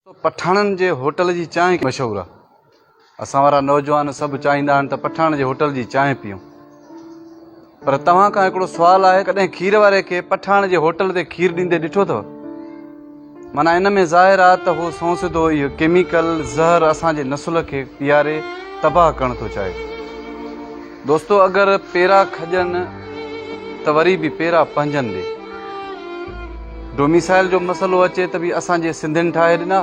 پٺاڻن جي هوٽل جي چانهه مشهور آهي. اسان وارا نوجوان سڀ چاهيندا آهن ته پٺاڻ جي هوٽل جي چانهه پيئون. پر توهان کان هڪڙو سوال آهي ڪڏهن کير واري کي پٺاڻ جي هوٽل تي کير ڏيندي ڏٺو اٿو؟ معنيٰ ان ۾ ظاهر آهي ته هو سنئون سڌو اهو ڪيميڪل زهر اسان جي نسل کي پياري تباهه ڪرڻ ٿو چاهي. دوستو اگر پيرا کڄن ته وري به پيرا پنهنجن ڏي. ڊوميسائل جو مسئلو اچي ته به اسان جي سنڌين ٺاهي ڏنا.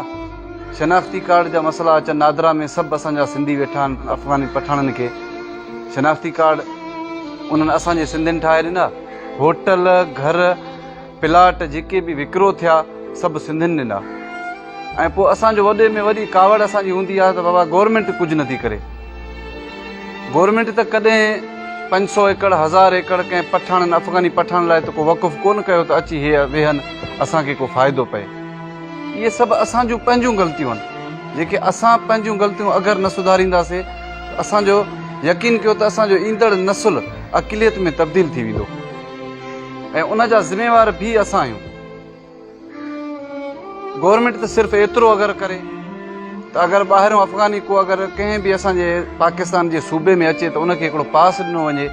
شناختي ڪارڊ جا مسئلا اچن نادرا ۾ سڀ اسان جا سنڌي ويٺا آهن افغاني پٺاڻن کي شناختي ڪارڊ انهن اسان جي سنڌين ٺاهي ڏنا. هوٽل گهر پلاٽ جيڪي به وڪرو ٿيا سڀ سنڌين ڏنا ۽ پوء اسان جو وڏي ۾ وڏي ڪاوڙ اسان جي هوندي آهي ته بابا گورنمينٽ ڪجهه نٿي ڪري. گورنمينٽ ته ڪڏهن 500 ايڪڙ 1000 ايڪڙ ڪنهن پٺاڻن افغاني پٺاڻ لاء ته ڪو وقف ڪونه ڪيو ته اچي هي ويهن اسان کي ڪو فائدو پئي. اهي سڀ اسان جون پنهنجون غلطيون آهن جيڪي اسان پنهنجون غلطيون اگر نه سڌارينداسي ته اسان جو يقين ڪيو ته اسان جو ايندڙ نسل اقليت ۾ تبديل ٿي ويندو ۽ ان جا ذميوار به اسان آهيون. گورنمينٽ ته صرف ايترو اگر ڪري ته اگر ٻاهريون افغاني ڪو اگر ڪنهن به اسان جي پاڪستان جي صوبي ۾ اچي ته ان کي هڪڙو پاس ڏنو وڃي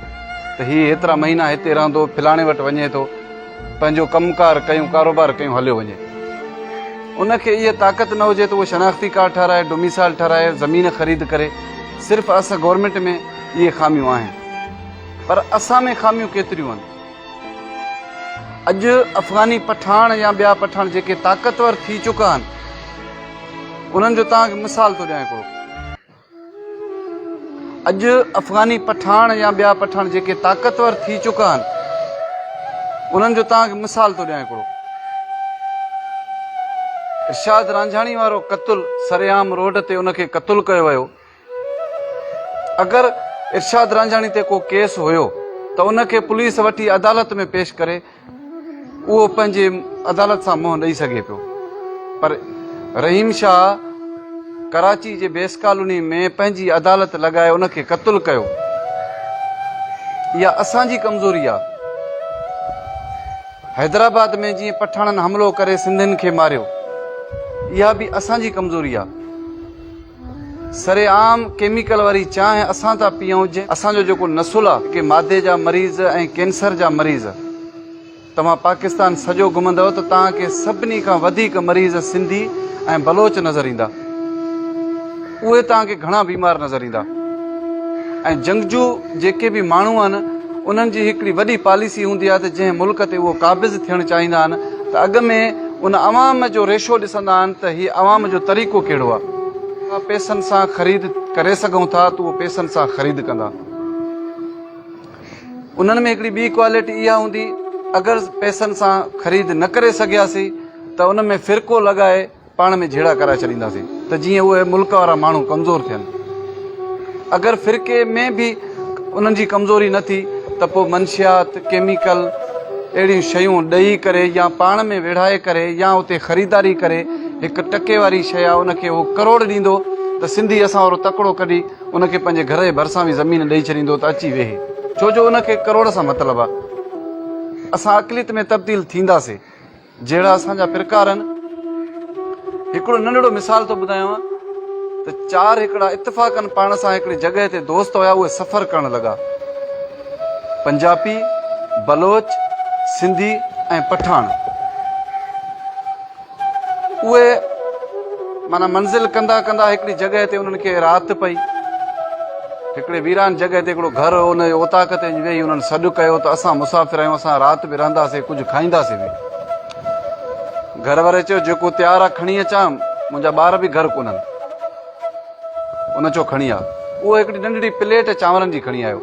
ته هي هيترا مهينا هتي رهندو فلاڻي وٽ وڃي ٿو پنهنجو ڪم ڪار ڪيون ڪاروبار ڪيون هليو وڃي ان کي اها طاقت نه هجي ته اهو شناختي ڪارڊ ٺهرائي ڊوميسائل ٺهرائي زمين خريد ڪري صرف اسان گورنمينٽ ۾ اهي خاميون آهن پر اسان ۾ خاميون ڪيتريون آهن اڄ افغاني پٺاڻ يا ٻيا پٺاڻ جيڪي طاقتور ٿي چڪا آهن انهن جو توهان کي مثال ٿو ڏيان هڪڙو اڄ افغاني پٺاڻ يا ٻيا پٺاڻ جيڪي طاقتور ٿي چڪا آهن انهن جو توهان کي مثال ٿو ڏيان هڪڙو ارشاد رانجهاڻي وارو قتل سرعام روڊ تي ان کي قتل ڪيو ويو اگر ارشاد رانجهاڻي تي ڪو ڪيس هيو ته ان کي پوليس وٺي عدالت ۾ پيش ڪري اهو پنهنجي عدالت سان منهن ڏئي سگهي پيو پر رحيم شاهه ڪراچي جي بيس ڪالوني ۾ پنهنجي عدالت لڳائي ان کي قتل ڪيو اها اسان جي ڪمزوري آهي. حيدرآباد ۾ جيئن پٺاڻن حملو ڪري سنڌين کي ماريو اها به اسان جي ڪمزوري آهي. سرعام ڪيميڪل واري چانهه اسان ٿا پيئون جنهن اسان جو جيڪو نسل آ جيڪي مادي جا مريض ۽ ڪينسر جا مريض توهان پاڪستان سڄو گهمندؤ ته توهان کي سڀني کان وڌيڪ مريض سنڌي ۽ بلوچ نظر ايندا اهي توهان کي گهڻا بيمار نظر ايندا ۽ جنگجو جيڪي به ماڻهو آهن انهن جي هڪڙي وڏي پاليسي هوندي آهي ته جنهن ملڪ تي اهو قابض ٿيڻ چاهيندا آهن ته اڳ ۾ ان عوام جو ريشو ڏسندا آهن ته هي عوام جو طريقو ڪهڙو آهي. پئسن سان خريد ڪري سگهون ٿا ته اهو پئسن سان خريد ڪندا. انهن ۾ هڪڙي ٻي ڪوالٽي اها هوندي اگر پئسن سان خريد نه ڪري سگهياسين ته ان ۾ فرقو لڳائي پاڻ ۾ جهيڙا ڪرائي ڇڏينداسين ته جيئن اهي ملڪ وارا ماڻهو ڪمزور ٿين. اگر فرقي ۾ به انهن جي ڪمزوري نه ٿي ته پوء منشيات، ڪيميڪل اهڙيون شيون ڏئي ڪري يا پاڻ ۾ ويڙهائي ڪري يا اتي خريداري ڪري هڪ ٽڪي واري شيء آهي ان کي هو ڪروڙ ڏيندو ته سنڌي اسان وارو تڪڙو ڪڍي ان کي پنهنجي گهر جي ڀرسان به زمين ڏئي ڇڏيندو ته اچي ويهي ڇو جو ان کي ڪروڙ سان مطلب آهي. اسان اقليت ۾ تبديل ٿينداسين. جهڙا اسان جا پرڪار آهن. هڪڙو ننڍڙو مثال ٿو ٻڌايانو ته چار هڪڙا اتفاقن پاڻ سان هڪڙي جڳهه تي دوست هيا اهي سفر ڪرڻ لڳا. پنجاپي، بلوچ، سنڌي ۽ پٺاڻ. اهي معنيٰ منزل ڪندا ڪندا هڪڙي جڳهه تي انهن کي رات پئي. هڪڙي ويران جڳهه تي هڪڙو گهر هو، ان جي اوطاق تي وڃي ويهي انهن سڏ ڪيو ته اسان مسافر آهيون، اسان رات به رهنداسين، ڪجهه کائينداسين به. گهر واري چيو، جيڪو تيار آ کڻي اچان، منهنجا ٻار به گهر ڪونهن. ان چيو، کڻي آ. اهو هڪڙي ننڍڙي پليٽ چانورن جي کڻي آيو.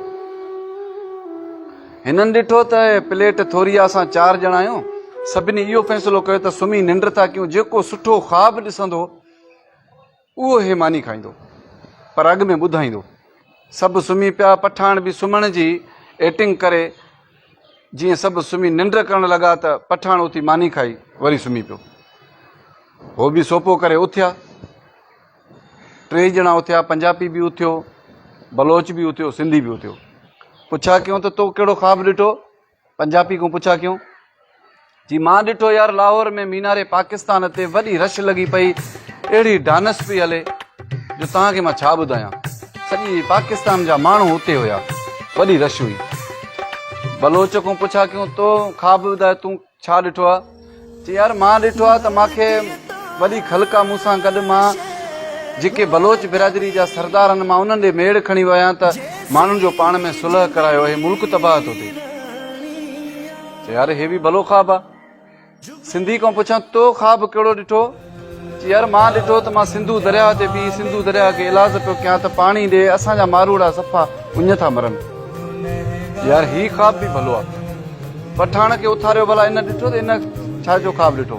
هنن ڏٺو ته پليٽ ٿوري آ، اسان چار ڄڻا آهيون. سڀني اهو فيصلو ڪيو ته سمهي ننڊ ٿا ڪيون، جيڪو سٺو خواب ڏسندو، اهو هي ماني کائيندو پر اڳ ۾ ٻڌائيندو. سڀ سمهي پيا، پٺاڻ به سمهڻ جي ايٽنگ ڪري جيئن سڀ سمهي ننڊ ڪرڻ لڳا ته پٺاڻ اٿي ماني کائي وري سمهي پيو. هو به سوپو ڪري اٿيا. ٽيئي ڄڻا اٿيا، پنجاپي به اٿيو، بلوچ به اٿيو، سنڌي به اٿيو. پڇا ڪيون ته تو ڪهڙو خواب ڏٺو؟ پنجاپي کان پڇا ڪيون. جي مان ڏٺو يار لاهور ۾ مينار پاڪستان تي وڏي رش لڳي پئي اهڙي ڊانس پئي هلي جو توهان کي مان ڇا ٻڌايان سڄي پاڪستان جا ماڻهو اتي هيا وڏي رش هئي. بلوچ کان پڇا ڪيون تو خواب ٻڌاء تون ڇا ڏٺو آ؟ چي يار مان ڏٺو آ ته مان کي وڏي خلق آ مون سان گڏ مان جيڪي بلوچ برادري جا سردار آهن مان انهن ڏي ميڙ کڻي ويو آهيان ته ماڻهن جو پاڻ ۾ صلح ڪرايو هي ملڪ تباهه ٿو ٿئي. چي يار هي به ڀلو خواب آ. سنڌي کان پڇان تو خواب ڪهڙو ڏٺو؟ چي يار مان ڏٺو ته مان سنڌو درياهه تي بيهي سنڌو درياهه کي ايلاز پيو ڪيان ته پاڻي ڏي اسان جا ماروئڙا صفا اڃ ٿا مرن. چي يار هي خواب به ڀلو آ. پٺاڻ کي اٿاريو ڀلا ان ڏٺو ته ان ڇا جو خواب ڏٺو؟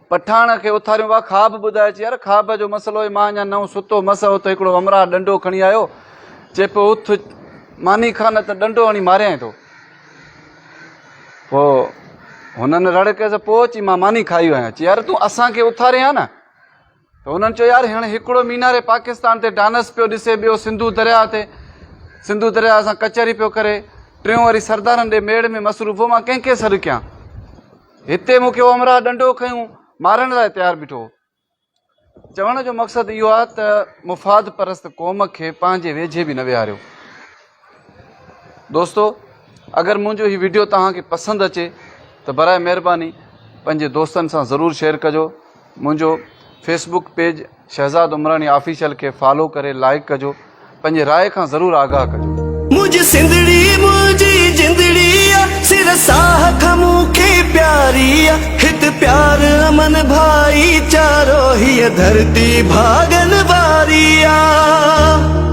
پٺاڻ کي اٿاريون وا خواب ٻڌاء چي يار خواب جو مسئلو هي مان اڃا نئون ستو مس هو ته هڪڙو همراهه ڏنڊو کڻي آيو چي پيو اٿ ماني کا نه ته ڏنڊو هڻي ماريائين ٿو پوء هنن رڙ ڪيس پوء چي مان ماني کائي ويو آهيان چي يار تون اسان کي اٿارين ها نه ته هنن چيو يار هاڻي هڪڙو مينار پاڪستان تي ڊانس پيو ڏسي ٻيو سنڌو درياء تي سنڌو درياء سان ڪچهري پيو ڪري ٽيون وري سردارن ڏي ميڙ ۾ مصروف هو مان ڪنهن کي سڏ ڪيان هتي مون کي اهو همراهه ڏنڊو کنيو مارڻ لاء تيار بيٺو هو. چوڻ جو مقصد اهو آهي ته مفاد پرست قوم کي پنهنجي ويجهي به نه ويهاريو. دوستو اگر منهنجو هي وڊيو توهان کي پسند اچي ته برائي مهرباني پنهنجي دوستن سان ضرور شيئر ڪجو. منهنجو Facebook page Shahzad Umrani official کي فالو ڪري لائيڪ ڪجو پنهنجي راء کان ضرور آگاهه ڪجو. منهنجي سنڌڙي منهنجي جندڙي آ سر ساهه کان مون کي پياري آ هت پيار امن ڀائي چارو هيء ڌرتي ڀاڳن واري آ.